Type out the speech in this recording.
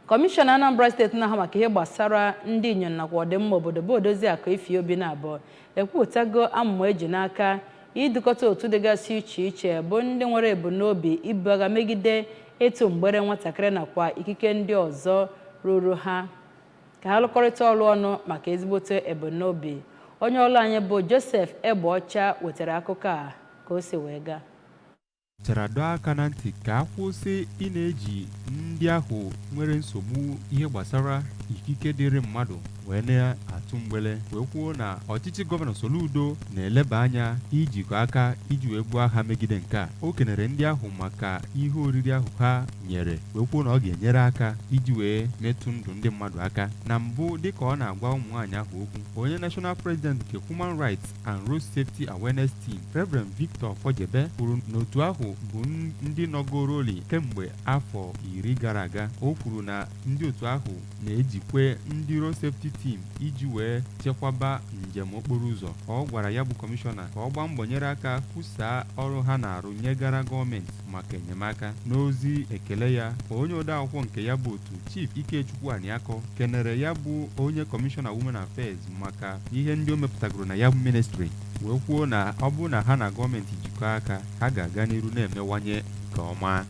Kọmishọna Anambra Steeti na-ahụ maka ihe gbasara ndị inyom nakwa ọdịmma obodo, bụ Odoziakụ Ify Obinabo, ekwupụtago amụma eji n'aka idukọta otu dịgasị iche iche bụ ndị nwere ebumnobi ibu agha megide ịtụ mgbere nwatakịrị nakwa ikike ndị ọzọ ruru ha, ka ha rụkọrịta ọrụ ọnụ maka ezigbote ebumnobi. Onye ọrụ anyị bụ Joseph Egbeọcha wetara akụkọ a ka o si wee gaa. Chara dọọ aka na ntị ka a kwụsị ị na-eji ndị ahụ nwere nsogbu ihe gbasara ikike dịrị mmadụ wee na-atụ mgbele, wee kwuo na ọchịchị Gọvanọ Soludo na-eleba anya ijikọ aka iji wee buo agha megide nke a. O kenere ndị ahụ maka ihe oriri ahụ ha nyere, wee kwuo na ọ ga-enyere aka iji wee metụ ndụ ndị mmadụ aka. Na mbụ, dịka ọ na-agwa ụmụ nwaanyị ahụ okwu, onye National President nke Human Rights and Road Safety Awareness Team, Reverend Victor Fojebe, kwuru na otu ahụ bụ ndị nọgoroli kemgbe afọ 10 gara aga. O kwuru na ndị otu ahụ na-ejikwe ndị Road Safety Team iji wee chekwaba njem okporo ụzọ. Ọ gwara ya bụ kọmishọna ka ọ gbaa mbọ nyere aka kwusaa ọrụ ha na-arụ nyegara gọọmenti maka enyemaka. N'ozi ekele ya, onye odeakwụkwọ nke ya bụ otu, Chief Ikechukwu Aniakọ, kenere ya bụ onye kọmishọna Women Affairs maka ihe ndị o mepụtagoro na ya bụ ministry, wee kwuo na ọ bụrụ na ha na gọọmenti jikọọ aka, ha ga-aga n'iru na-emewanye nke ọma.